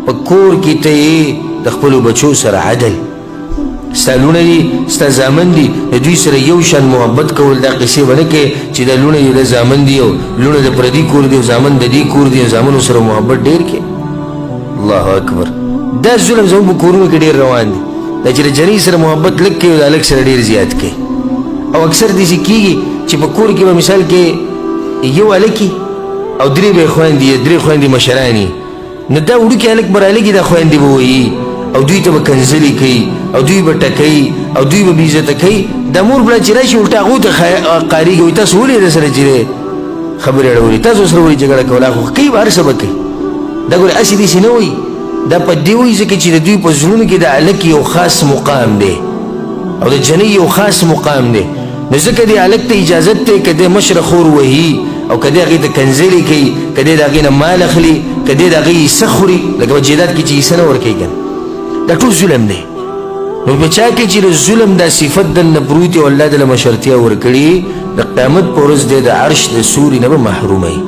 په کور کې ته یې د خپلو بچو سره عدل. ستا لوڼه دي، ستا زامن دي، د دوی سره یو شان محبت کول. دا قصې به نه کوې چې دا لوڼه دي، دا زامن دي، او لوڼه د پردي کور دي او زامن د دې کور دي، او زامنو سره محبت ډېر کې. الله اکبر. دا ظلم زموږ په کورونو کې ډېر روان دی، دا چې د جنۍ سره محبت لږ کوي او د هلک سره ډېر زیات کوي. او اکثر داسې کېږي چې په کور کې به مثال کې یو هلک او درې به یې خویندې، درې خویندې مشرانې، نو دا وړوکی هلک به رالږي، دا خویندې به وایي او دوی ته به کنځلې کوي او دوی به ټکوي او دوی به بېعزته کوي. دا مور پلار چې راشي الټه هغو ته قارېږي، وایي تاسو ولې ده سره چې دی خبرې اړولې، تاسو سره ولې جګړه کوله؟ خو کوي به، هر څه به کوي. دا ګورې هسې داسې نه وایي، دا په دې وایي ځکه چې د دوی په زړونو کې د هلک یو خاص مقام دی او د جنۍ یو خاص مقام دی. نو ځکه دې هلک ته اجازت دی که دی مشره خور وهي او که دی هغې ته کنځلې کوي، که دی د هغې نه مال اخلي، که دی د هغې حصه خوري، لکه په جایداد کې چې حصه نه ورکوي که نه، دا ټول ظلم دی. نو په چا کې چې د ظلم دا صفت دننه پروت او الله دله مشرتیا ورکړي، د قیامت په ورځ دی د عرش د سوري نه به محروموي.